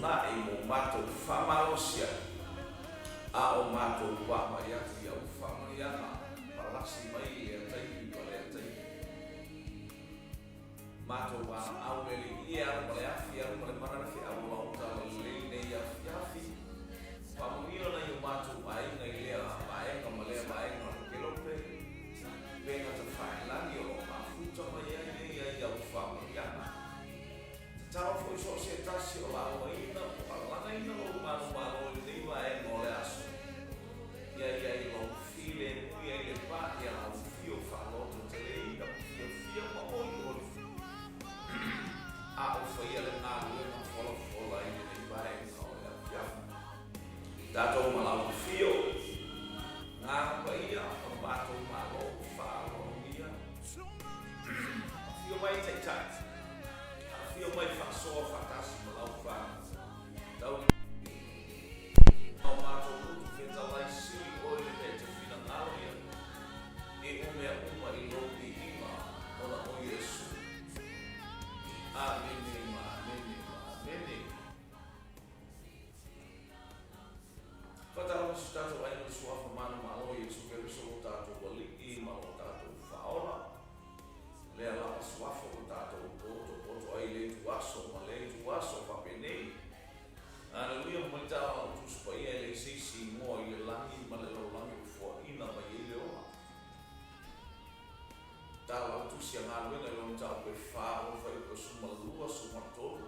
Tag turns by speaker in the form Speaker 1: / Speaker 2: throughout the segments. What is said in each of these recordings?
Speaker 1: fetuutuunai mo matou faamalosi ai, a o matou vaavaai atu i au faamanuiaga palasi mai i lea taimi ma lea taimi. Matou valaau le Alii e alu ma le afi, alu ma le mana le feau o lau talalelei lenei afiafi. Faamanuia nai o matou aiga i lea vaega ma lea vaega o le kelope, upega tafailagi o lo o mafuta mai ai nei ai au faamanuiaga. Tatalo foi so o se tasi o laugaina po o alagaina lou manumalo i lenei vaega o le aso, ia i ai lou filemu, ia i le pa, ia lau fio faalototeleina ma fiafia ma olioli a o faia le galuega folafola i lenei vaega o le afiafi. Tatou ma lau fio, Agaga Paia o le matou Malo ua faaaloalogia. Afio mai Taitai. Afio mai faasoa faatasi ma lau fanau. Tau i o matou utu fetalai sili oe le mea e te finagalo i ai, e o mea uma i lou viiga ona o Iesu. Amene ma amene ma amene. Faatalofa si o tatou aiga i le Suafa manumalo o Iesu Keriso lo tatou Alii ma lo tatou Faaola. Lea lava suafa ua tatou potopoto ai i le ituaso ma lea ituaso faapenei. Aleluia, momoli tala lau Tusi Paia e leai se isi igoa i le lagi ma le lalolagi ua foaina mai ai le ola. Tala lau Tusi a Galuega i lona mataupu e fa o le fuaiupu e 12, 13,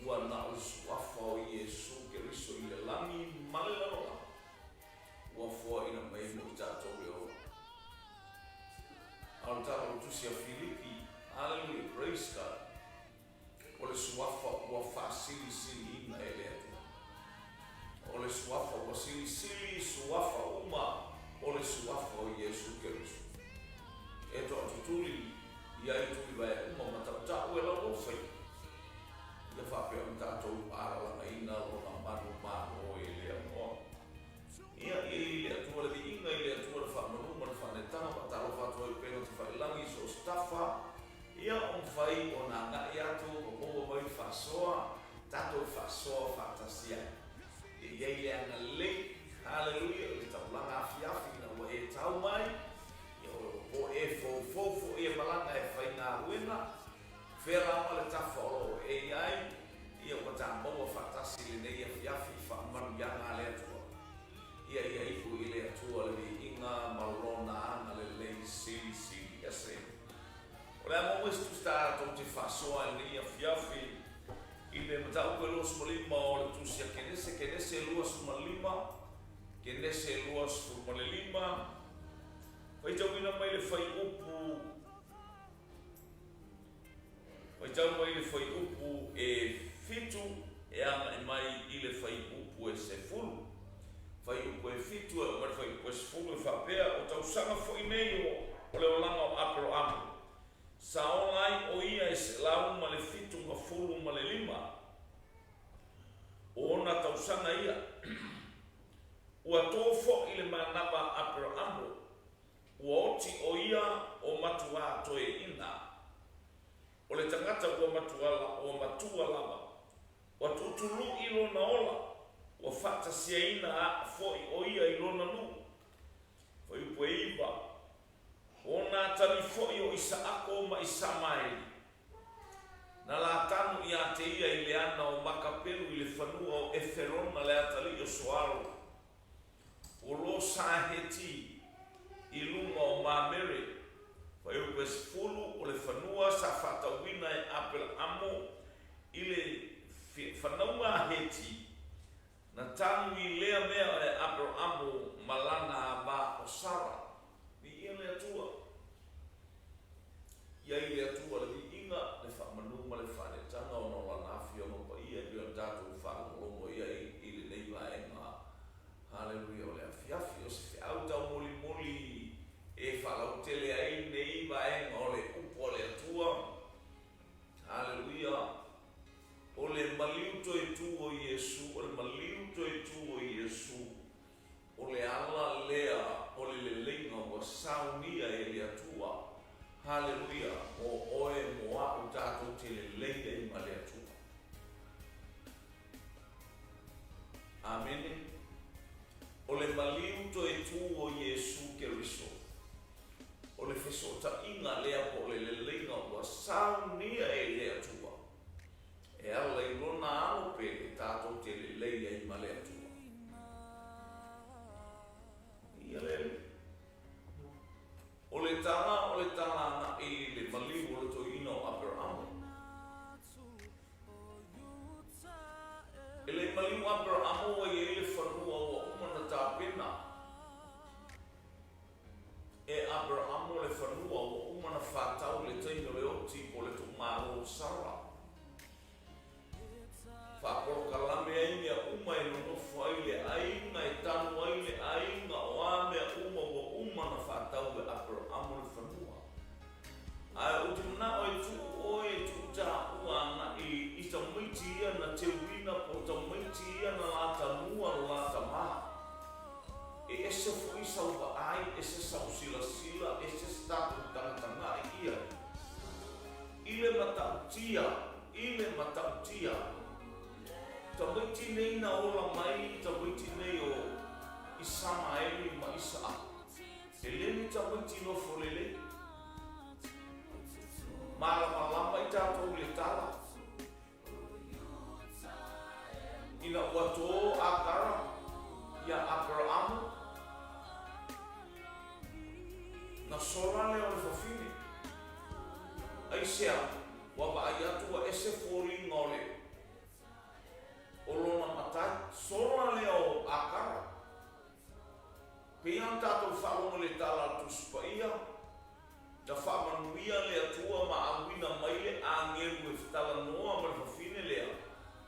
Speaker 1: ua na o le suafa o Iesu Keriso i le lagi ma le lalolagi ua foaina mai ai mo i tatou le ola. A o le tala o le Tusi a Filipi, Hallelujah, praise God, o le suafa ua faasilisiliina e le Atua. O le suafa ua silisili suafa uma o le suafa o Iesu Keriso. E toatutuli i ai tulivae uma ma tautau e lau faiva, ia faapea ona tatou alalagaina lona manumalo e le amoa. Ia, ia i le Atua le viiga, i le Atua le faamanu ma le faanetaga, faatalofa atu ai upega tafailagi i so o se tafa, ia o mafai ona agai atu ma maua mai le faasoa, tatou faasoa faatasi ai. Ia i ai le agalelei, haleluia, i le taulaga afiafi ina ua e tau mai, ia o e foufou foi e malaga e faigaluega, fea lava le tafa o lo o e i ai, Ia ua ta maua faatasi lenei afiafi i faamanuiaga a le Atua. Ia ia ifo i le Atua le viiga ma Lona agalelei silisili ese. O le a maua isi tusi tatou te faasoa i lenei afiafi i le mataupu e 25 o le tusi a Kenese, Kenese 25, Kenese 25, faitauina mai le fuaiupu Faitau mai le fuaiupu e fitu e agai mai i le fuaiupu e 10. Fuaiupu e fitu e oo mai le fuaiupu e 10 e faapea, O tausaga foi nei o le olaga o Aperoamo, sa ola ai o ia e 175, o ona tausaga ia. Ua tō foi le manava a Aperoamo, Ua oti ʻo ia o matuā toeaina. O le tagata ua matua ua matua lava. Ua tuutuluʻi lona ola, ua faatasiaina aʻa foʻi ʻo ia i lona nuu. Fuaiupu e iva, O nā tali foʻi o ʻIsaʻako ma ʻIsamaeli. Na Latanu iā te ia i le ana o Makapelu i le fanua o ʻEferona le atalii o Soaro. O lo sa Heti i luga o Mamere, fuaiupu e 10 o le fanua sa faatauina e Aperaamo i le fanauga a Heti, na tanu i lea mea e Aperaamo ma lana ava o Sara. Viia le Atua. Ia i le Atua le viiga, le faamanu ma le faaletaga ona o Lana Afioga Paia e pei ona tatou faalogologo i ai i lenei vaega. Haleluia o le afiafi, o se feau taumolimoli e faalautele ai lenei vaega o le Upu a le Atua. Haleluia! O le maliu toe tu o Iesu, o le maliu toe tu o Iesu. O le ala lea o le leleiga ua saunia e le Atua. Haleluia! Mo oe, mo aʻu, tatou te lelei ai ma le Atua. fesootaiga lea po o le leleiga ua saunia e le Atua e ala i Lona Alo pele tatou te lelei ai ma le Atua. Ia le Alii. O le tala o le tala agai i le maliu o le toeaina o Aperamo. E le i maliu Aperamo ua i ai le fanua ua uma ona tapena e Aperamo le fanua ua uma ona whātau i le taimi o le oti po o le tuumalo o Sara. Faapolokalame ai mea uma e nonofo ai le aiga, e tanu ai le aiga, o a mea uma ua uma ona faatau e Aperamo le fanua. Ae ou te manao e tuu oe e tuu taua agai i tamaiti ia na teuina po o tamaiti ia na latamua lo la tama. E ese foi sau vaai, ese sau silasila, ese se tatou tagatagai ia. I le matautia, i le matautia. Tamaiti nei na ola mai i tamaiti nei o Isamaeli ma Isaaka. E le ni tamaiti nofo lelei. Malamalama i tatou i le tala. Ina ua tō Akara iā Aperaamu, na sola lea o le fafine. Aisea, ua vaai atu ua ese foliga o le o lona matai, sola lea o Akara. Pei ona tatou faalogo i le tala a le Tusi Paia, Na faamanuia le Atua ma auina mai le agelu e fetalanoa ma le fafine lea,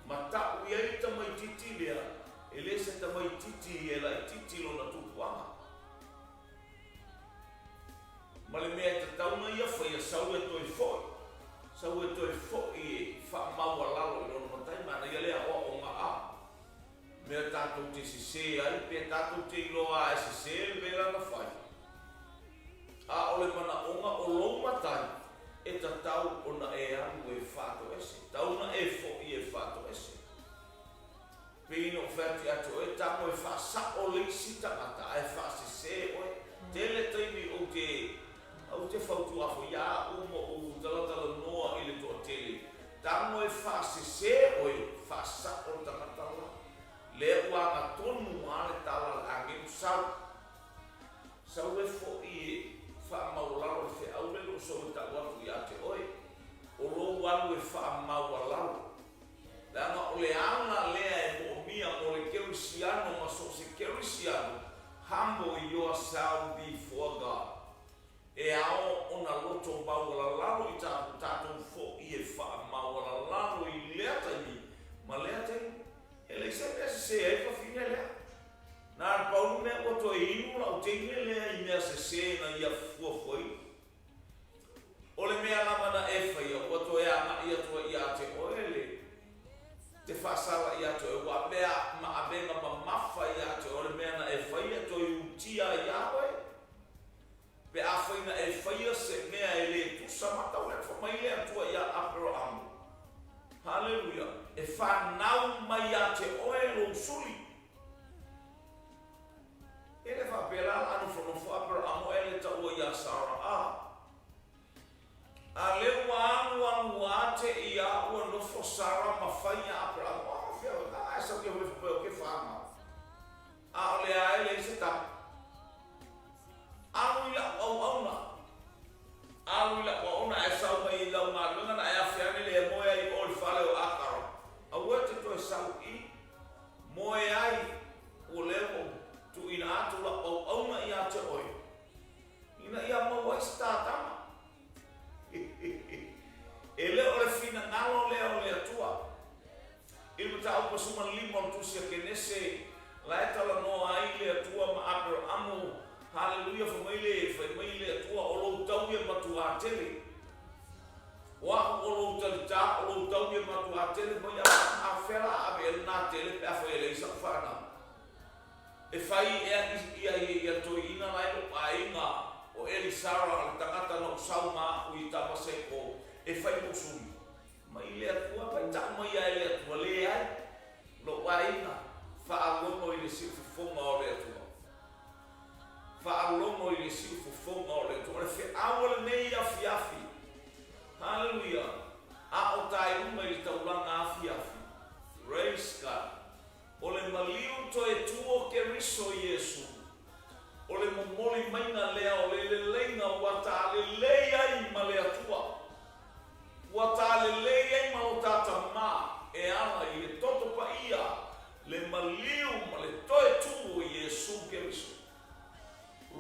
Speaker 1: ma ta'u i ai le tamaitiiti lea, e le se tamaitiiti e laitiiti lona tupuaga. Ma le mea e tatau na ia faia, sau e toe fo'i, sau e toe fo'i e faamaualalo i lona matai, manaia le aoaoga a. Mea tatou te sesē ai, pe tatou te iloa a e sesē le mea la na fai. A o le manaʻoga o lou matai, e tatau ona e alu e faatoese, tau na e foʻi e faatoese. Pei na ou fai atu ia te oe, tago e faasaʻo le isi tagata ae faasesē oe. Tele taimi ou te, ou te fautua foi ia au ma ou talatalanoa i le toatele, Tago e faasese oe, faasaʻo le tagata la. Lea ua agatonu a le tala a le agelu sau. Sau e foʻi e faamaualalo le feau lea na ou sau e tau atu ia te oe. O lou alu e faamaualalo. Leaga o le ala lea e moomia mo le kerisiano ma so o se kerisiano, humble yourself before God. E ao ona loto maualalalo i tatou tatou foʻi e faamaualalalo i lea taimi ma lea taimi. E leai se mea sesē ai le fafine lea. Na o le pau le mea ua toe inu lau teine lea i mea sesē na ia fuafuaina. O le mea lava na e faia ua toe agai atu ai ia te oe le te faasala ia te oe, ua avea ma avega mamafa ia te oe le mea na e faia toe utia ai ia oe. Pe afai na e faia se mea e lē tusa ma tau le alofa mai le Atua iā Aperaamu. Haleluia! E fanau mai ia te oe lou suli. E le faapea la la nofonofo Aperaamu ae le taua iā Sara a. A lea ua alu alu a te i a ua nofo Sara ma fai iā Aperaamu, a fea oe, a e sau ia hoi faapea o ke fanau. A o lea e leai se tala. Alu i lau auauna. Alu i lau auauna ae sau mai i lau galuega na e afe ane lea e moe ai i o i le fale o Akara. Aua e te toe sau i, moe ai, ua lea ua ou tuuina atu lau auauna ia te oe, ina ia maua ai se tatama. E le o le finagalo lea o le Atua. I le mataupu 15 o le Tusi a Kenese, la e talanoa ai le Atua ma Aperaamu, Haleluia, fai mai le, fai mai le Atua, o lou taui e matuā tele. O a'u o lou talitā, o lou taui e matuā tele, fai mai Aperaamu, a fea la ave ai lenā tele pe afai e leai sa'u fanau? E fai ea ia ia toeaina la e lou aiga o Elisara le tagata na ou sau ma a'u i Tamaseko e fai mou suli? Mai le Atua, mai ta'u mai ia e le Atua, leai, lou aiga, faalogo i le siufofoga o le Atua. Faalogo i le siufofoga o le Atua. feau o lenei afiafi, Haleluia, a o taeuma i le taulaga afiafi, Praise God, o le maliu toe tu o Keriso Iesu, o le momoli maiga lea o le leleiga ua talelei ai ma le Atua, ua talelei ai ma lo ta Tama e ala i le toto paia, le maliu ma le toe tu o Iesu Keriso,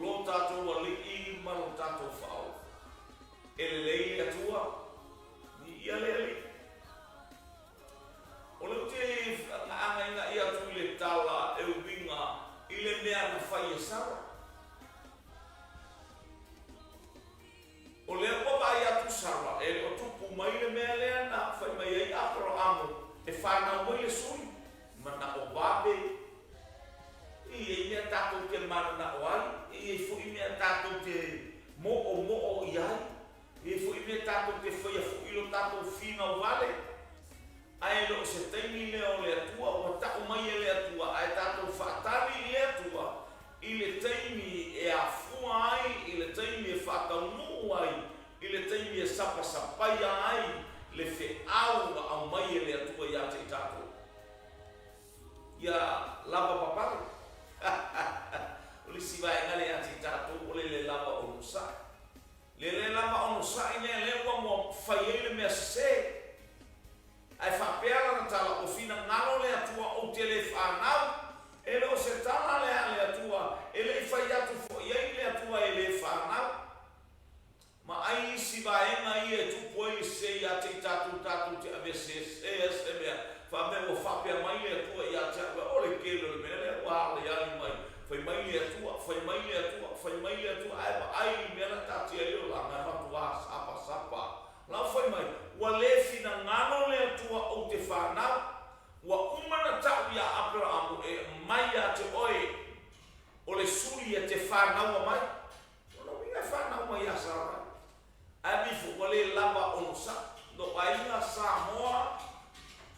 Speaker 1: lo tatou Alii ma lo tatou Faaola. E lelei le Atua, viia le Alii. O lea ou te againaʻi atu i le tala e uiga i le mea na fai e Sara. O lea ua vaai atu Sara e le o tupu mai le mea lea na fai mai ai Aperaamo e fanau mai le sui, manao vave. E i ai mea tatou te mananao ai, e i ai foi mea tatou te moomoo i ai. E i ai foi mea tatou te faia foi i lo tatou finau vale, ae le o se taimi lea o le Atua, ua tau mai e le Atua, ae tatou faatali i le Atua i le taimi e afua ai, i le taimi e faataunuu ai, i le taimi e sapasapaia ai le feau ua aumai e le Atua ia te i tatou. Ia lava papale. O le isi vaega lea ia te i tatou o le le lava onosai. Le le lava onosai lea lea ua mua fai ai le mea sese. Ae faapea lana tala, ua finagalo le Atua ou te le fanau. E le o se tala lea a le Atua, e le i fai atu foi ai le Atua e le fanau. Ma ai isi vaega ia e tupu ai le sese ia te i tatou, tatou te aveesese ai se mea, faamea ua faapea mai le Atua ia te au, o le kele o le mea lea ua aliali mai, fai mai le Atua, fai mai le Atua, fai mai le Atua, ae vaai i le mea la taatia ai le olaga e matuā sapasapa. Lau fai mai, ua le finagalo le Atua ou te fanau, ua uma na tau iā Aperaamu e aumai ia te oe o le suli e te fanaua mai. Lona uiga e fanau mai iā Sarai. Ae mifo ua le lava onosai. Lou aiga Samoa,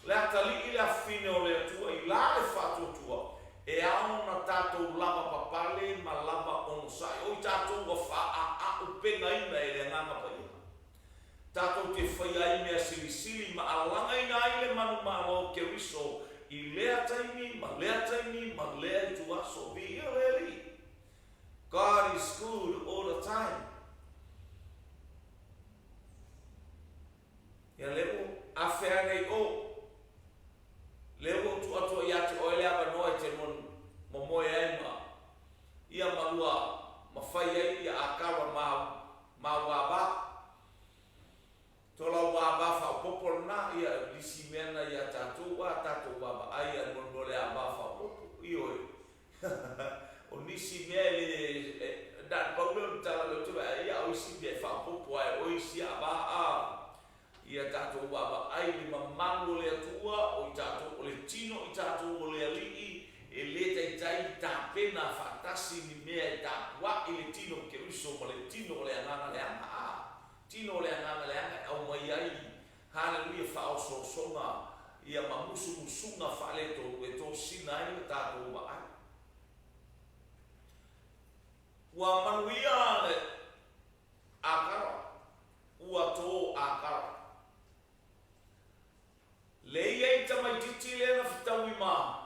Speaker 1: le atalii le afine o le Atua i la le faatuatua, e ao ona tatou lava papale ma lava onosai. O i tatou ua faaaaaupegaina e le Agaga Paia. Tatou te faia ai mea silisili ma alagaina ai le manumalo o Keriso i lea taimi ma lea taimi ma lea ituaso. Viia le Alii! God is good all the time. Ia lea ua afe ane i o. Lea ua ou tuu atu ai ia te oe le avanoa e te lua momoe ai ma ia ma lua ma fai ai ia Akara ma mau ava. To lau ava faaopoopo lena, ia lisi mea na ia tatou a tatou vaavaai a mo le ava faaopoopo. Ioe. O nisi mea e le, na o le pau lea o le tala lea ou te vaai ai, a o isi mea e faaopoopo lava e oe isi ava a ia tatou vaavaai i le mamalu o le Atua, o i tatou o le tino i tatou o le Alii, e le taitai tapena faatasi ni mea e tapuai le tino o Keriso ma le tino o le agaga leaga, a tino o le agaga leaga e aumai ai Haleluia faaosoosoga ia ma musumusuga faaletonu e tosina ai le tatou vaai. Ua manuia le Akara, ua tō Akara. Lei ai tamaititi lea na fetaui ma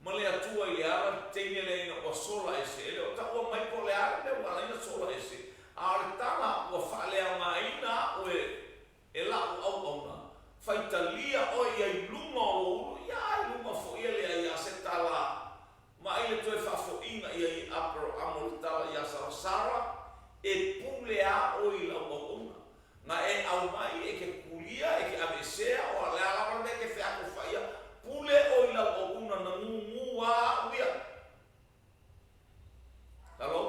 Speaker 1: Ma le Atua i le ala le teine lea ina ua sola ese, e le o taua mai po o le a le mea ua ala ai ona sola ese, a o le tala ua faaleaogaina a'u e e la'u auauna, faitalia oe ia i luga o lou ulu, ia i luga foi e leai a se tala ma ai le toe faafo'iga ia i Aperahamo le tala iā Sara, Sara, e pule a oe i lau auauna, Na e aumai e ke kulia e ke aveesea o le a lava le mea ke feakofaia, pule oe i lau auauna na gūgū a a'u ia. Hello?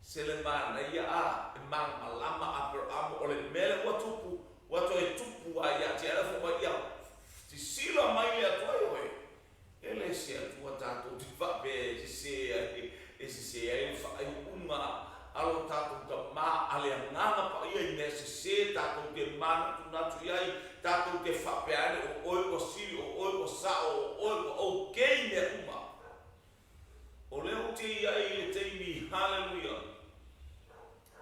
Speaker 1: Se le manaia a e malamalama Aperahamo o le mea lea ua tupu, ua toe tupu a ia te ia fai mai ia sisila mai le Atua ioe. E le se Atua tatou te faapea e sese ai, e sese ai le faaiuga a lo tatou Tama a le Agaga Paia i mea sese tatou te manatunatu i ai, tatou te faapea ane o oe ua sili, o oe ua sao, o oe ua okay i mea uma. O lea ua. ou te i ai i le taimi, haleluia,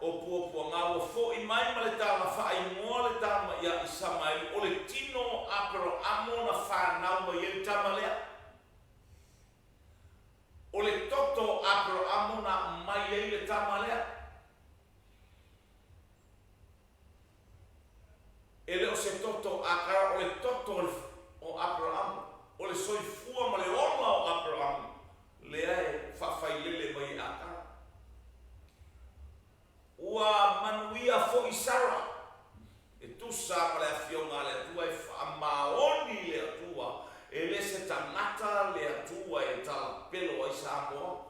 Speaker 1: o puapuaga ua fo'i mai ma le tala faaingoa le tama ia Isamaeli, o le tino o Aperoamo na fanau mai ai le tama lea. O le toto o Aperoamo na aumai ai le tama lea. E le o se toto o Akara, o le toto o Aperaamu, o le soifua ma le ola o Aperaamu, lea e faafailele mai e Akara. Ua manuia foi Sara, e tusa ma le Afioga a le Atua e faamaoni le Atua, e le se tagata le Atua e talapelo ai Samoa.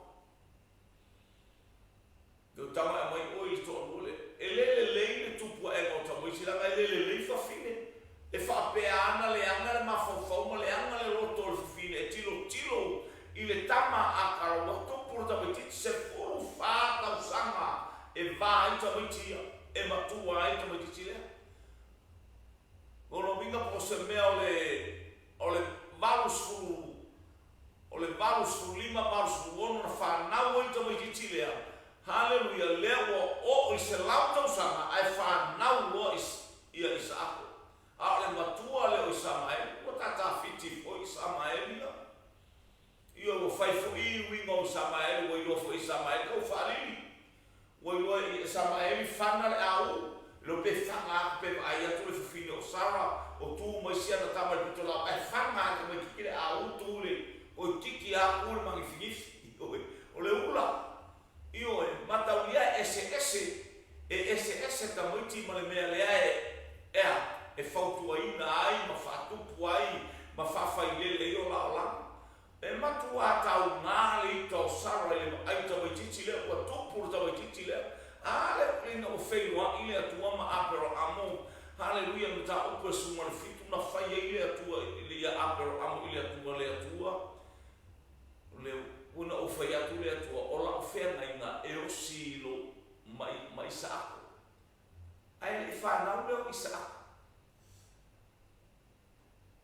Speaker 1: Leo tama e aumai oe i le toalua lea. E le lelei le tupuaega o tamaiti leaga e le lelei fafine. E faapea ana leaga le mafaufau ma leaga le loto o le fafine e tilotilo i le tama a kala ua tupu le tamaitiiti 14 tausaga e va ai tamaiti ia, e matua ai tamaitiiti lea. Lona uiga po o se mea o le o le 80 o le 85, 86 na fanau ai le tamaitiiti lea, haleluia, lea ua oo i le 100 tausaga ae fanau loa ia Isaako. A o le matua lea o Isamaeli, ua tatafiti foi Isamaeli ia. Ioe, ua fai foi uiga o Isamaeli, ua iloa foi e Isamaeli ka ua faalili. Ua iloa e Isamaeli fana le au, leo pe faga atu pe vaai atu le fafine o Sara, o tu mai si ana tama i le pitolaau, ae faga atu tamaititi le au tu le oititi a ku le magifinifi. Ioe, o le ula. Ioe, mataulia e eseese, e eseese tamaiti ma le mea lea e, ea, e fautuaina ai ma faatupu ai ma faafailele ai o laolao. E matuā taugā le ita o Sara i le vaai tamaitiiti lea, ua tupu le tamaitiiti lea. A lea ua ina ua feiloaʻi le Atua ma Aperoamo, haleluia, le mataupu e suga le fitu na fai ai le Atua ia Aperoamo i le Atua, le Atua, le, ina ua fai atu le Atua, o la'u feagaiga e osi i lou, ma, ma Isaako. Ae le i fanau lea o Isaako.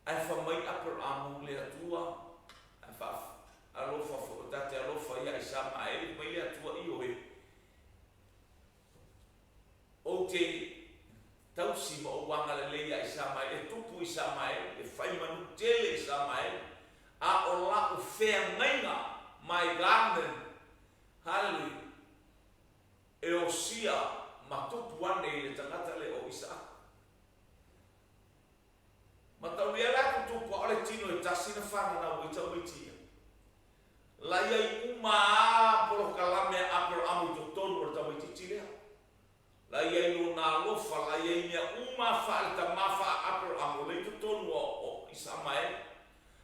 Speaker 1: Ae fa mai Aperaamu le Atua, ae fa alofa foi, ta te alofa ia Isamaeli, mai le Atua, Ioe, ou te tausi ma ou agalelei ia Isamaeli, e tupu Isamaeli, e fai manu tele Isamaeli, a o la'u feagaiga, my garden, hallelujah, e osia ma tupu ane i le tagata lea o Isaaka. Mataulia la tutupu a o le tino e tasi na fananau ai tamaiti ia. La iai uma a polokalame a Aperaamu i totonu o le tamaititi lea. La iai lona alofa, la iai mea uma a fa le tama fa a Aperaamu o lea i totonu o Isamaeli.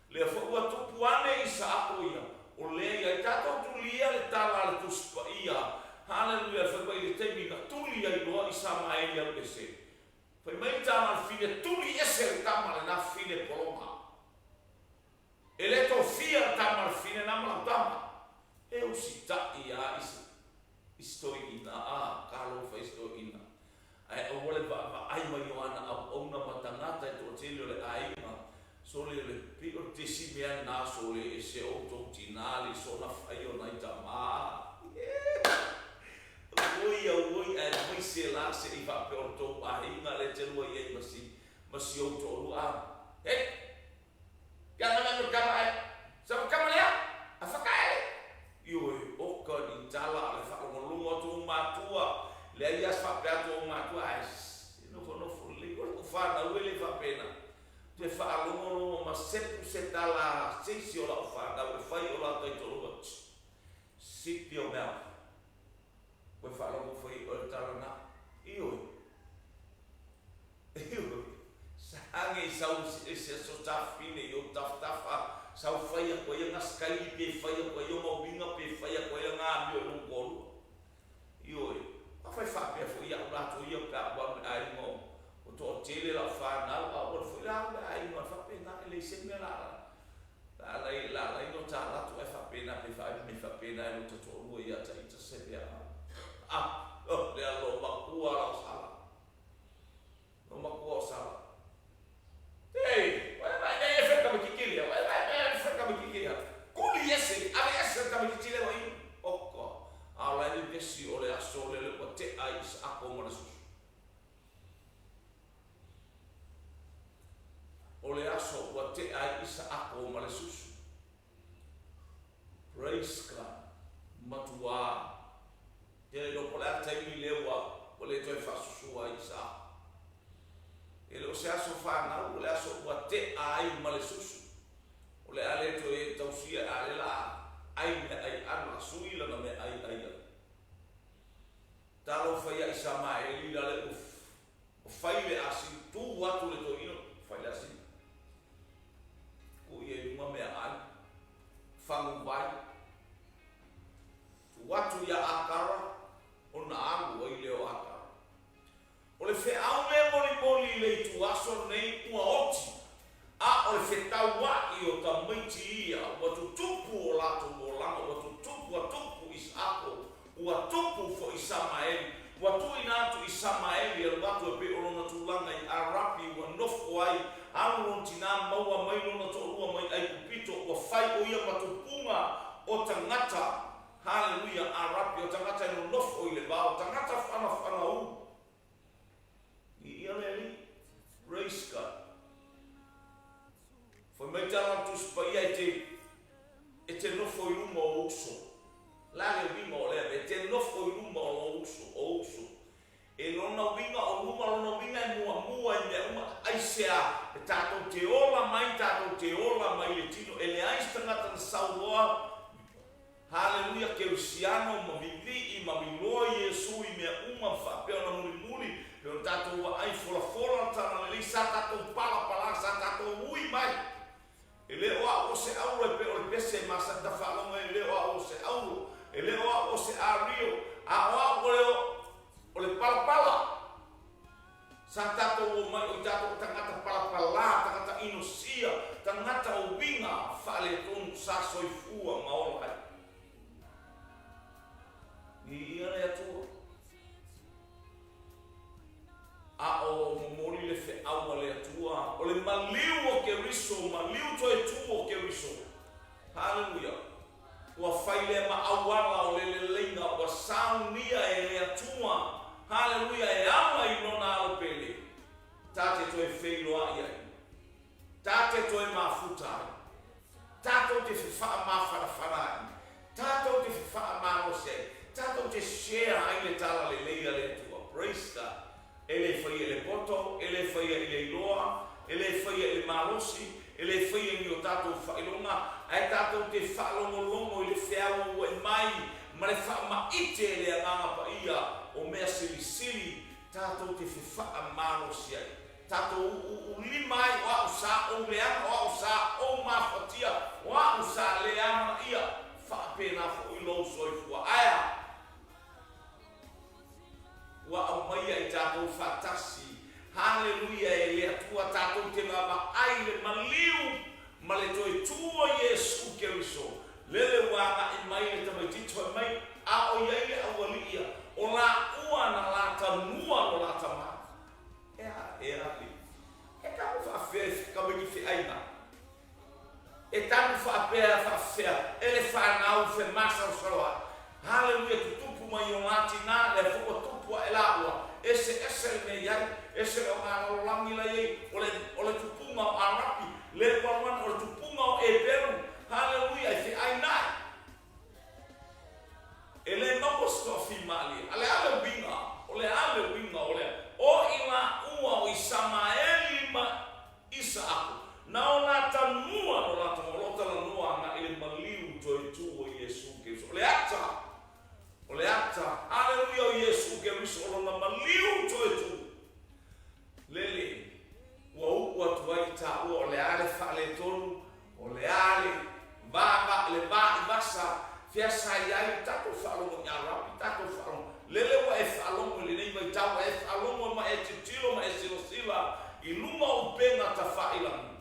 Speaker 1: Lea foi ua tupu ane Isaako ia, o lea iai tatou tulia le tala a le Tusi Paia, haleluia, fai mai i le taimi na tuli ai loa Isamaeli alu ese. Fai mai le tama le fine, tuli ese le tama lena fine pologa. E le tofia le tama le fine na ma lau tama. E usitai a i se i se toeaina, a, talofa i se toeaina. Ae aua le vaavaai mai o ana auauna ma tagata e toatele o le aiga, sole o le pei o le tesi mea lena sole ese outou tina le sona fai o nai tama. Auoi auoi aemaise la se i faapea o le tou aiga lea te lua i ai ma si ma si ou toalua a Hei! Ke ana mea mo tama e Sa mo tama lea a whakaele! Ioe, oka ni tala o le whaalogologo atu ou matua, leai a se faapea atu ou matua ae se nofonofo lelei o lau whanau e le faapena. Te whaalogologo ma sepu se tala a se isi o lau whanau e whai o la taitolua. Tsk! Sipi o mea. Koe faalogo foi o le tala na. Ioe. Ioe. Sage i sau i se aso tafine i ou tafatafa, sau fai aku ai anga skaili pe fai aku ai ona uiga pe fai aku ai anga amio i lou toalua. Ioe. A fai faapea foi iaʻu latou ia pe a ou alu i le aiga o o toatele lau fanau, a ou alu foi la au i le aiga o le faapena, e leai se mea la la alai no ta latou ae faapena pe faaali mai faapena e lota toalua ia ta ita se mea a oh lea lo makua la o sala lo makua o sala hey wai mai nei e feka me kikili wai mai nei e feka me kikili kuli ese ave ese ta me kikili wa i. aso ua tea ai Isaako ma le susu. Praise God. Matuā. Te le iloa po o le a le taimi lea ua ua le toe faasusua ai Isaako. E le o se aso fanau, o le aso ua tea ai ma le susu. O le a le toe tausia a lea la ai meaai aano, la sui lana meaai ai ai. Talofa ia Isamaeli la le ua fai le asini, tu atu le toeaina fai le asini. Tuu ia i luga meaai, fagu vai, tuu atu ia Akara ona alu ai lea o Akara. O le feau lea molimoli i le ituaso lenei ua oti, a o le fetaua'i o tamaiti ia ua tutupu o latou olaga, ua tutupu, ua tupu Isaako, ua tupu fo'i Isamaeli, ua tuuina atu Isamaeli e alu atu e pei o lona tulaga i Arapi ua nofo ai, alu lona tinā maua mai lona toalua mai Aikupito, ua fai o ia ma tupuga o tagata, haleluia, Arapi, o tagata e nonofo i le vao, tagata fanafanaū. Viia le Alii. Praise God. Fai mai tala o le Tusi Paia e te, e te nofo i luma o uso. O le a le uiga o lea mea? E te nofo i luma o lou uso, o uso. E lona uiga o luma, lona uiga e muamua i mea uma. Aisea? E tatou te ola mai, tatou te ola mai le tino. E leai se tagata na sau loa Haleluia Kerisiano ma vivii ma miloa Iesu i mea uma ma faapea ona mulimuli pei ona tatou vaai folafola le tala lelei sa tatou palapala sa tatou ui mai e le o a'u o se auro e pei o le pese e masani ta faalogo e le o a'u o se auro e le o a'u o se ario a o a'u o le o le palapala Sa tatou omai o i tatou tagata palapalā, tagata inosia, tagata o uiga faaletonu sa soifua ma ola ai. Viia le Atua. A o momoli le feau a le Atua, o le maliu o Keriso, maliu toe tu o Keriso. Haleluia. Ua fai lea ma auala o le leleiga ua saunia e le Atua, haleluia, e ala i Lona alo pele, ta te toe feiloai ai, ta te toe mafuta ai, tatou te fefaamafanafana ai, tatou te fefaamalosi ai, tatou te share ai le tala lelei a le Atua. Praise God. E le faia i le poto, e le faia i le iloa, e le faia i le malosi, e le faia i ni o tatou faailoga, ae tatou te faalogologo i le feauaua'i mai ma le faamaite e le Agaga Paia o mea silisili tatou te fefaamalosi ai. Tatou uʻuʻulima ai, o a'u sa ou leaga, o a'u sa ou mafatia, o a'u sa le amanaia, faapena foi lou soifua. Ae a? Ua aumaia i tatou faatasi. Haleluia e le Atua tatou te vaavaai i le maliu ma le toe tu o Iesu Keriso. Lele ua agai mai le tamaitiiti fai mai, a o i ai le aualii ia, o laua na latanua lo la tama. E a, e a alii. E tau faafefea e tamaiti feaiga. E tanu faapea faafefea e le fanau femasalosalo ae. Haleluia tutupu mai o la tina lea foi ua tupu ae la ua ese ese le mea iai ese le oga lalolagi la iai o le o le tupuga o Arapi le ua alu o le tupuga o Eperu haleluia e feai nae e le maua se toafimalie a le a le uiga o le a le uiga o lea o i la ua o Isamaeli ma Isaako, na o lata mua no lata ma o lo o talanoa agai le maliu toe tu o Iesu Keriso. O le ata, o le ata, haleluia o Iesu Keriso o lona maliu toe tu. Lele, ua u'u atu ai i taua o le a le faaletonu, o le a le va, va, le va i vasa, fea sa i ai, tatou faalogo i Arapi, tatou faalogo. Lele ua e faalogo i lenei vaitau, ua e faalogo ma e tilotilo ma e silasila i luga o upega tafailagi.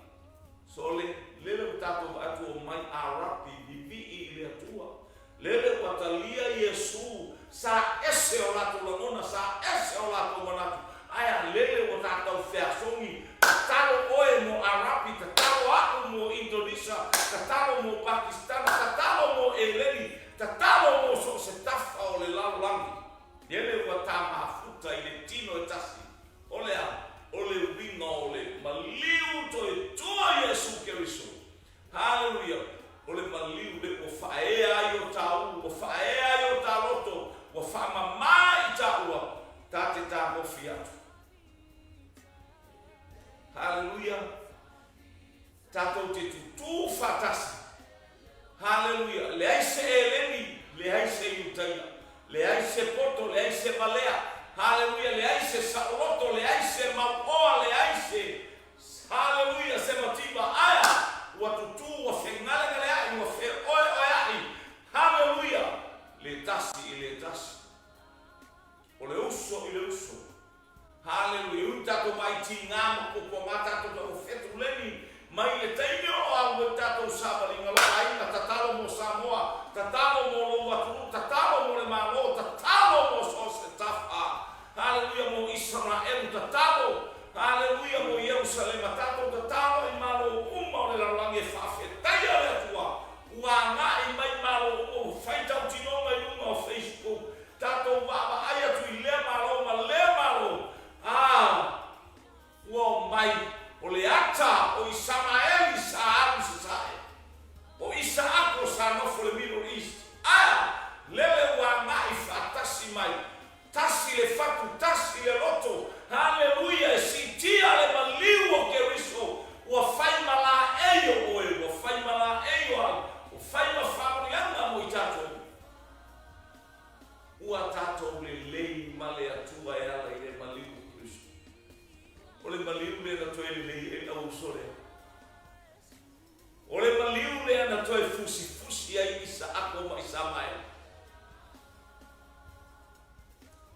Speaker 1: Sole, lele ua tatou vaai atu ua omai Arapi vivii i le Atua. Lele ua talia Iesu, sa ese o latou lagona, sa ese o latou manatu, ae a lele ua tatou feasogi, tatalo oe mo Arapi, tatalo a'u mo Indonesia, tatalo mo Pakistana, tatalo mo Eleni, tatalo mo so o se tafa o le lalolagi. Lele ua ta mafuta i le tino e tasi, o le a? O le uiga o le maliu toe tua ia. Tatou te tutū faatasi. Haleluia! Leai se eleni, leai se Iutaia, leai se poto, leai se valea, haleluia, leai se saoloto, leai se mauoa, leai se, haleluia, se mativa, aea, ua tutū, ua fegalegaleaʻi, ua feoeoeaʻi, haleluia, le tasi i le tasi. O le uso i le uso. Haleluia! Ui tatou vaai tigā ma puapuaga tatou ta ua fetuleni mai le taimi o lo alu ai tatou savaliga lou aiga, tatalo mo Samoa, tatalo mo lou atunuu, tatalo mo le Malo, tatalo mo so o se tafa. Haleluia mo Isaraelu, tatalo, haleluia mo Ierusalema, tatou tatalo i Malo uma o le lalolagi e faafetaia le Atua ua agai mai Malo uma ua fai tautinoga i luga o Facebook, Tatou vaavaai atu i lea Malo ma lea Malo, a ua omai, o le ata o Isamaeli sa alu i sasae, o Isaako sa nofo i le Middle East, a lele ua agai faatasi mai, tasi le fatu, tasi le loto, haleluia, e siitia le maliu o Keriso, ua fai ma laei o oe, ua fai ma laei o au, ua fai ma faamanuiaga mo i tatou. Ua tatou lelei ma le Atua e ala i le maliu o Keriso. O le maliu lea na toe lelei ai le auuso lea. O le maliu lea na toe fusifusi ai Isaako ma Isamaela.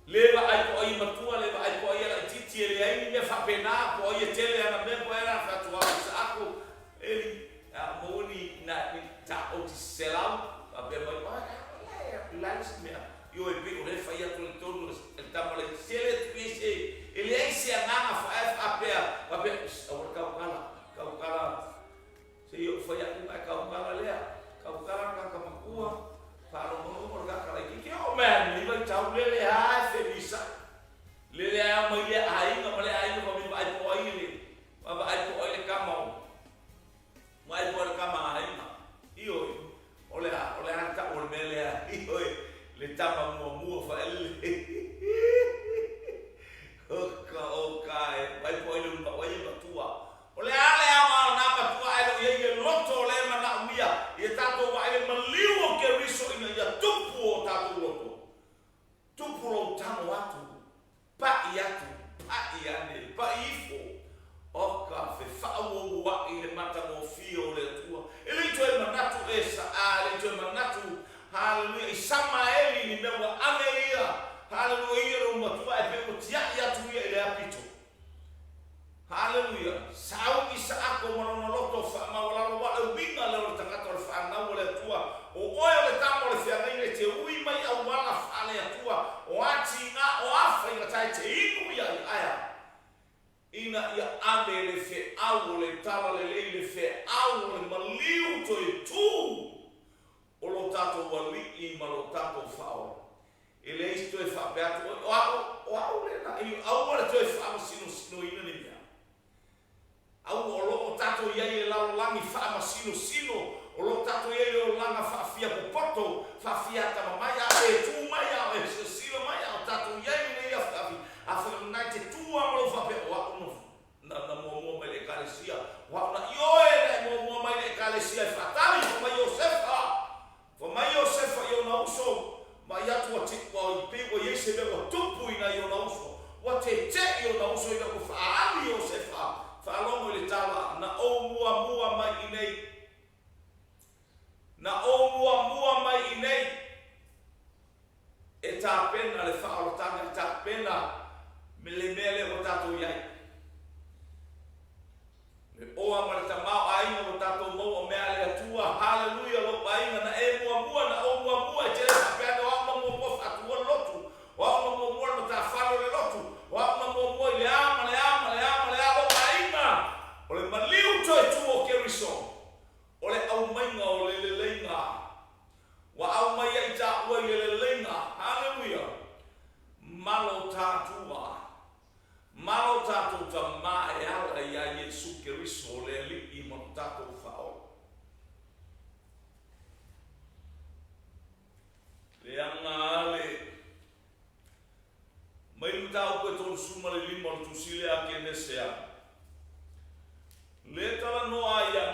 Speaker 1: Le vaai po o ai e matua, le vaai po o ai e laitiiti, e leai ni mea faapena, po o ai e tele ana mea, po o ai ana fai atu, a o Isaako, Eli, a maua ni na ni taoti selau, faapea mai, oe, a o le a le isi mea, ioe, pei o lea e fai atu i totonu e le tama laitiiti, e le tuu i ai se, e leai se agaga faaea faapea, faapea, aua le tautala, tautala, se i ou fai atu ae tautala lea, tautala le tagata matua, faalogologo le tagata laitiiti, e oo mai lava i lenei vaitau, lele lava e femisai, lele lava e omai lea aiga ma lea aiga fai mai vaai po o ai le, Vaavaai po o ai le kama o Vaai po o ai le kama a aiga. Ioe, o le a, o le a le tau o le mea lea, ioe, le tama muamua faelele. Oka, oka e, vaai po o ai le ulumaʻu ai e matua. O le a le aoga o nā matua ae le o i ai le loto o lea e manaomia ia tatou vaai le maliu o Keriso ina ia tupu o tatou loto. Tupu lou tago atu, paʻi atu, paʻi ane, paʻi ifo, oka fefaauouaʻi le matagofie o le Atua. E le i toe manatu e sa, e le i toe manatu, haleluia, i Samaeli i ni mea ua ane ia, haleluia, ia lou matua ae pei ua tiaʻi atu ia i le apito. Haleluia! Sau Isaako ma lona loto faamaualalo ua le uiga lea o le tagata o le fanau a le Atua, o oe o le tama o le feagaiga e te ui mai auala faale-Atua, o a tiga, o a faigata e te inu ia i aea, ina ia ave le feau o le talalelei, le feau o le maliu toe tu o lo tatou Alii ma lo tatou Faaola. E leai se toe faapea atu oe, o au, o au lea na, aua le toe faamasinosinoina ni mea. Aua, o lo o tatou i ai i le lalolagi faamasinosino, o lo o tatou i ai i le olaga faafiapopoto, faafiatamamai, a o e tu mai, a o e silasila mai, a o tatou i ai i lenei afiafi, afai o lena e te tu lava ma lou faapea, o au na, na, na muamua mai i le Ekalesia, o au na, ioe, na e muamua mai i le Ekalesia e faatali, fai mai Iosefa, Fai mai Iosefa i ona uso, Mai atu ua te, ua pei ua i ai se mea ua tupu i nai ona uso. Ua teteʻi ona uso ina ua faaali Iosefa, faalogo i le tala, Na ou muamua mai i nei. Na ou muamua mai i nei. E tapena le faaolataga, e tapena le mea lea ua tatou i ai. Le oa ma le tamaoaiga ua tatou maua o mea a le Atua, Haleluia, lou aiga, na e muamua, na ou muamua, e te le faapea ane o au na muamua faatua le lotu, o au na muamua le matafale o le lotu, o au na muamua i le a ma le a ma le a ma le a, lou aiga, o le maliu toe tu o Keriso, o le aumaiga o le leleiga, ua aumai ai taua i le leleiga, Haleluia, ma lo tatua. Ma lo tatou Tama e ala iā Iesu Keriso o le Alii ma lo tatou Faaola. Leaga a le mai le mataupu e 35 o le Tusi lea a Kenesea, le talanoa ai ia.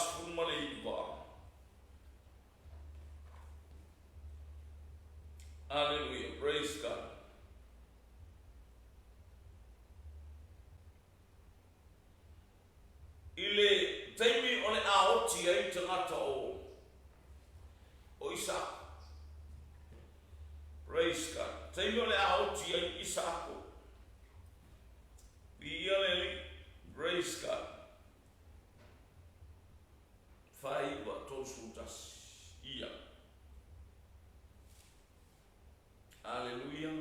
Speaker 1: 49. Aleluia, praise God. I le taimi o le a oti ai tagata o o Isaako. Praise God. Taimi o le a oti ai Isaako. Viia le Alii. Praise God. 49, 31. Ia. Aleluia.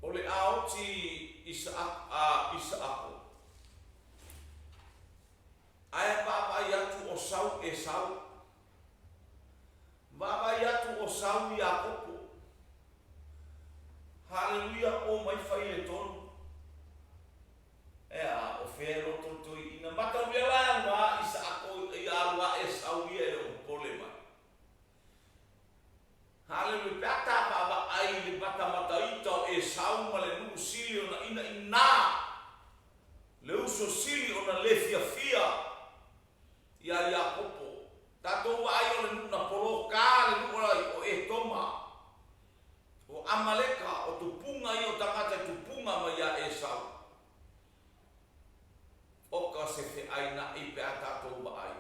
Speaker 1: O le a oti Isaako, Isaako. Ae vaavaai atu o Sau Esau. Vaavaai atu o Sau Iakopo. Haleluia, o mai fai le tonu. Ea, o fea e loto le toeaina. Mataulia la e alu a Isaako ia alu a Esau ia e le o popole mai. Haleluia, pe a ta vaavaai i le matamataita o Esau ma le nuu sili ona ina inā, le uso sili ona le fiafia iā Iakopo. Tatou vaai o le nuu na poloka le nuu o Etoma, o Amaleka, o tupuga ia o tagata i tupuga mai iā Esau. Oka se feainaʻi pe a tatou vaai.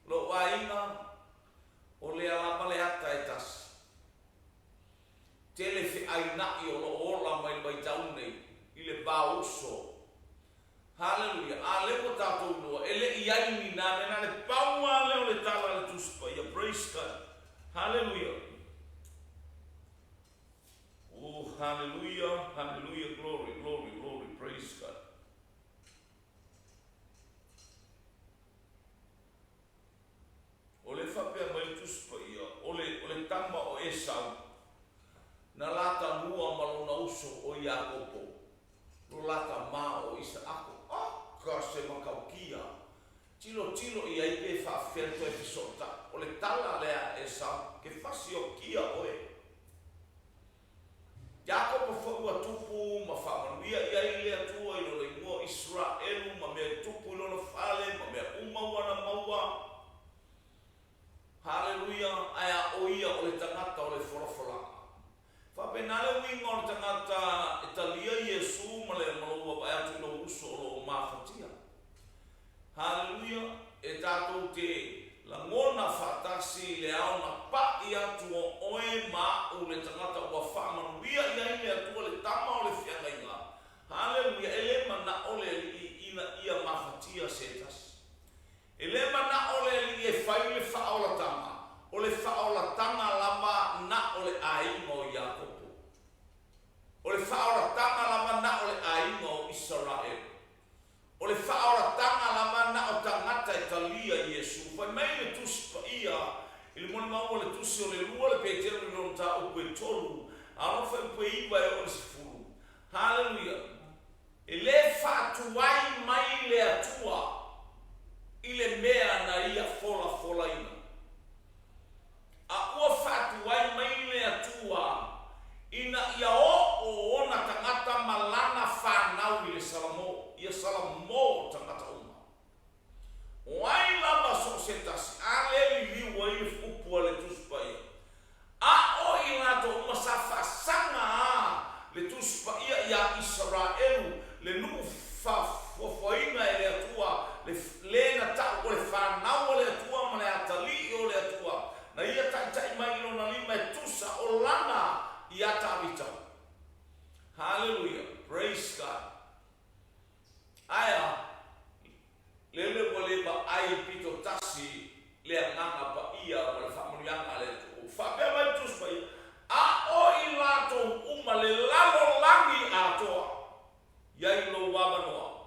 Speaker 1: Lou aiga, o lea lava le ata e tasi. Tele feainaʻi o lo o ola mai le vaitau nei i le va uso. Haleluia! A lea ua tatou iloa, e le i ai ni nā mea, na le pau lava lea o le tala a le Tusi Paia. Praise God! Haleluia! Oh, haleluia, haleluia, glory, glory, glory, praise God. O le faapea mai le Tusi Paia, o le, o le tama o Esau, na lata mua ma lona uso o Iakopo, lo lata ma o Isaako. Aka se makaukia! Tilotilo i ai pe faafefea le toe fesoota. O le tala lea a Esau, ke fasiokia oe. Iakopo foi ua tupu ma faamanuia i ai le Atua i lona ingoa Iseraelu ma mea i tupu i lona fale ma mea uma ua na maua. Haleluia! Ae a o ia o le tagata o le folafolaga. Faapena le uiga o le tagata e talia Iesu ma le ma lou vaavaai atu i lou uso o lo o mafatia. Haleluia! E tatou te lagona faatasi i le ao na paʻi atu o oe ma aʻu le tagata ua faamanuia i ai le Atua le Tama o le Feagaiga. Haleluia! E le manaʻo le Alii ina ia mafatia se tasi. E le manaʻo le Alii e fai le faaolatanga, o le faaolatanga lava na o le aiga o Iakopo. O le faaolatanga lava na o le aiga o Isaraelu. O le faaolatanga lava na o tagata e talia Iesu. Fai mai le Tusi Paia i le molimau o le Tusi o le lua le Peteru i lona mataupu e tolu, a o lona fuaiupu e iva e oo i le sefulu. Haleluia! E le faatuai mai le Atua i le mea na Ia folafolaina. A ua faatuai mai le Atua ina ia oo ona tagata ma lana fanau i le Salamo, ia Salamo tagata uma. O ai lava so o se tasi, a le liliu ai le upu a le Tusi Paia, a o i latou uma sa faasaga a le Tusi Paia iā Isaraelu, le nuu faafuafuaina e le Atua, le le na tau o le fanau a le Atua ma le atalii o le Atua, na ia taitai mai i lona lima e tusa o lana iā Tavita. Haleluia! Praise God! Ae a? Lele ua le vaai pito tasi le Agaga Paia ma le faamanuiaga a le Atua. Faapea mai le Tusi Paia, A o i latou uma le lalolagi atoa, i ai lou avanoa,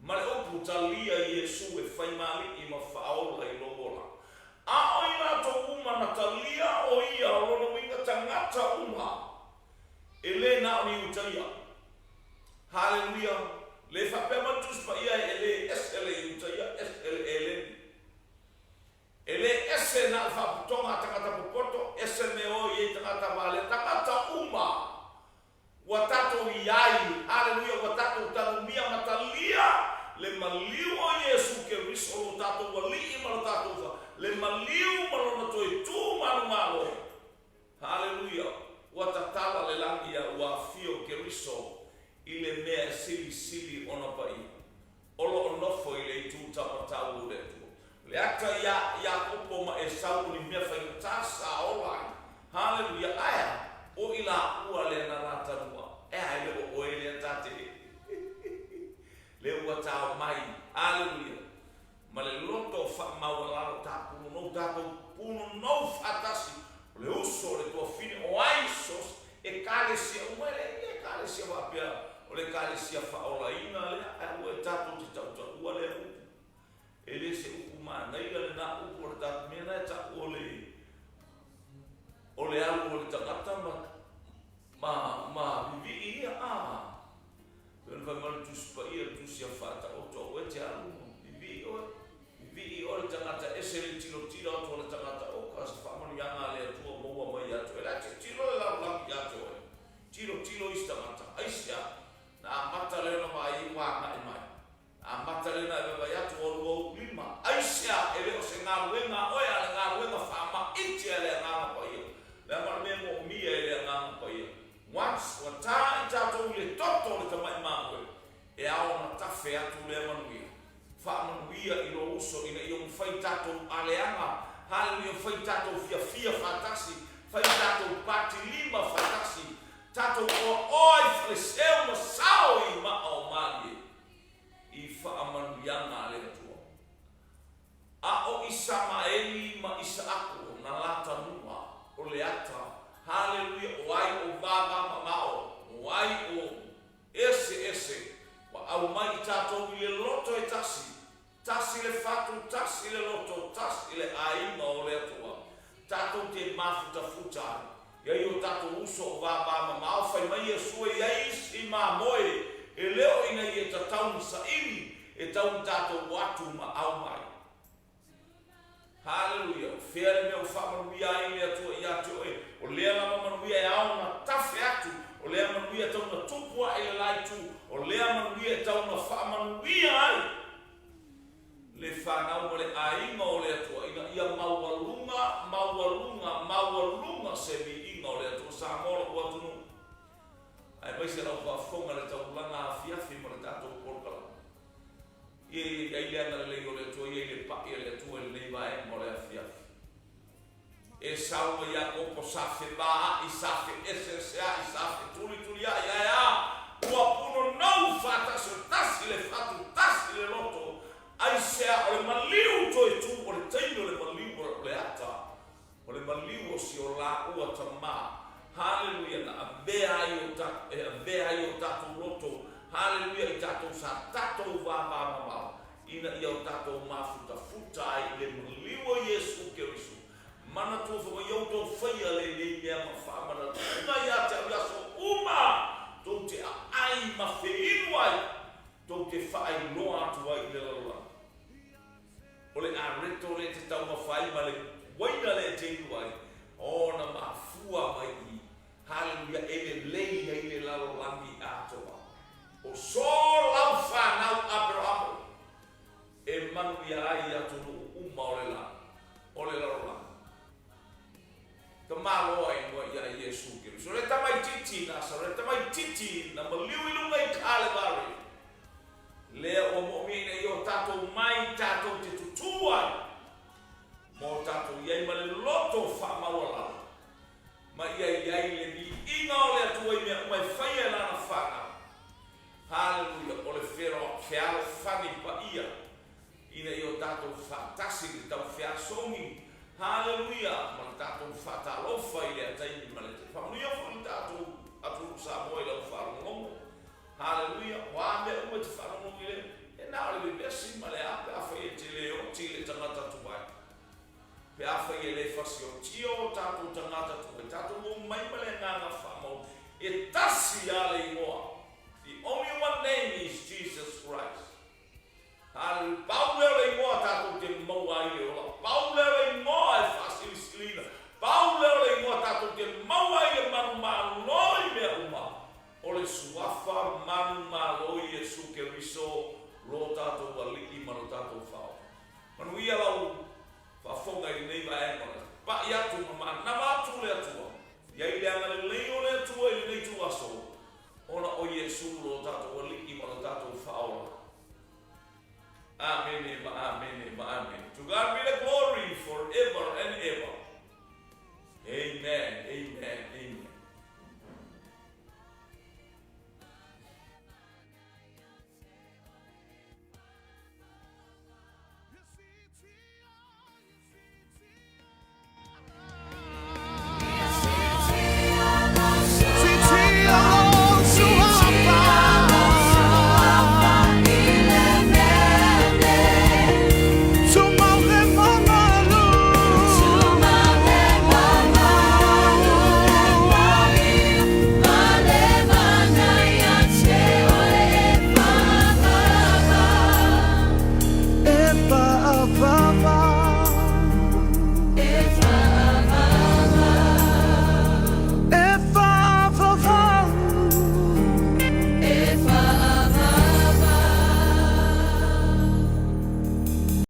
Speaker 1: ma le upu talia Iesu e fai ma Alii ma faaola i lou ola. A o i latou uma na talia o ia o lona uiga tagata uma, e le na o ni Iutaia. Haleluia! Le faapea mai le Tusi Paia e le ese le Iutaia, ese le Eleni. E le ese na o le faaputoga a tagata popoto, ese me o i ai tagata valea, tagata uma ua tatou i ai, haleluia, ua tatou. Keriso lo tatou Alii ma lo tatou Fa, le maliu ma Lona toe tu manumalo. Haleluia! Ua tatala le lagi a ua afio Keriso i le mea e silisili ona paia. O lo o nofo i le itu tamatau o le Atua. O le ata iā Iakopo ma Esau o ni mea faigata sa ola ai. Haleluia! Ae a? O i lāua lea na latalua. E a, e le o oe lea ta te Lea ua tao mai. Haleluia! Ma le loto faamaualalo ta punonou, tatou punonou faatasi, o le uso o le tuafine o ai sos Ekalesia uma, e leai ni Ekalesia faapea o le Ekalesia faaolaina lea, ae aua e tatou te tautaua lea upu. E le se upu manaia lena upu o le tatou mea lena e tau o le o le alu o le tagata ma ma ma vivii ia a. Pei ona fai mai le Tusi Paia, le Tusi a Faataoto, Aua e te alu ma vivii oe, vivii oe le tagata ese le tilotilo atu a le tagata oka, se faamanuiaga a le Atua maua mai ia te oe. La e tilotilo le lalolagi ia te oe, tilotilo isi tagata. Aisea? Na amata lea ona vaai ai ua agai mai. Na amata lea ona e vaavaai atu ua alu ou lima. Aisea? E le o se galuega a oe, a o le galuega faamaite a le Agaga Paia. Leaga o le mea e moomia e le Agaga Paia, Once ua ta i tatou i le toto o le tamai mamoe, e ao ona tafe atu lea manuia. Faamanuia i lou uso ina ia mafai tatou aleaga, haleluia, fai tatou fiafia faatasi, fai tatou pati lima faatasi, tatou oaoa i faleseu ma sao i maa o malie i faamanuiaga a le Atua. A o Isamaeli ma Isaako na latalua, o le ata, haleluia, o ai o vavamamao, o ai o eseese, ua aumai i tatou i le loto e tasi, tasi le fatu, tasi le loto, tasi le aiga o le Atua, tatou te mafutafuta ai. I ai o tatou uso o vavamamao, fai mai Iesu e i ai isi mamoe e le o ina ia tatau na saili, e tau na tatou o atu ma aumai. Haleluia! O fea le mea ua faamanuia ai le Atua ia te oe? O lea lava manuia e ao na tafe atu, o lea manuia e tau na tupu ae i le la itu, o lea manuia e tau na faamanuia ai le fanau ma le aiga o le Atua ina ia maualuga, maualuga, maualuga se viiga o le Atua. Samoa lou atunuu, aemaise lau faafofoga i le taulaga afiafi ma le tatou polokalame. Ia i ai le agalelei o le Atua, ia i le pa'i a le Atua i lenei vaega o le afiafi. Esau ma Iakopo sa fevaa'i, sa feeseesea'i, sa fetulisulia'i, ae a? Ua punonou faatasi o tasi le fatu, tasi le loto, aisea o le maliu toe tu, o le taimi o le maliu o le ata, o le maliu o si o lāua tama, haleluia, na avea ai o ta, e avea ai o tatou loto, haleluia, i tatou sa tatou vāvāmamao, ina ia o tatou mafutafuta ai i le maliu o Iesu Keriso. Manatua foi mai outou faia lenei mea ma faamanatuga ia te au i aso uma tou te aai ma feinu ai, tou te faailoa atu ai i le lalolagi. O le areto lea e te taumafa ai ma le uaina lea e te inu ai, ona mafua mai i Haleluia, e lelei ai le lalolagi atoa. O so lau fanau Aperahamo e manuia ai atunuu uma o le la, o le lalolagi. Tamaloa inua ia Iesu Keriso, le tamaititi Nasareta, le tamaititi na maliu i luga i Kalevari, lea ua moomia ina ia o tatou mai tatou te tutū ai ma o tatou i ai ma le loto faamaualalo. Ma ia i ai le viiga o le Atua i mea uma e faia e Lana fanau. Haleluia! O le fealofani paia ina ia o tatou faatasi i le taufeasogi. Haleluia! Ma le tatou faatalofa i lea taimi ma le faamanuia foi le tatou atunuu Samoa i lau faalogologo. Haleluia! O a mea uma e te faalogologo i le, e na o le vevesi ma le a pe afai e te le oti i le tagata tuai. Pe afai e le fasiotia o tatou tagata tuai, tatou omai ma le agaga faamaoni, e tasi lava le igoa, the only one name is Jesus Christ. Hallelujah. Pau lea o le igoa tatou te maua ai le ola, pau lea o le igoa e faasilisiliina, pau lea o le igoa tatou te maua ai le manumalo i mea uma, o le Suafa manumalo Iesu Keriso, lo tatou Alii ma lo tatou Faaola. ma Amene ma Amene. To God be the glory forever and ever. Amen.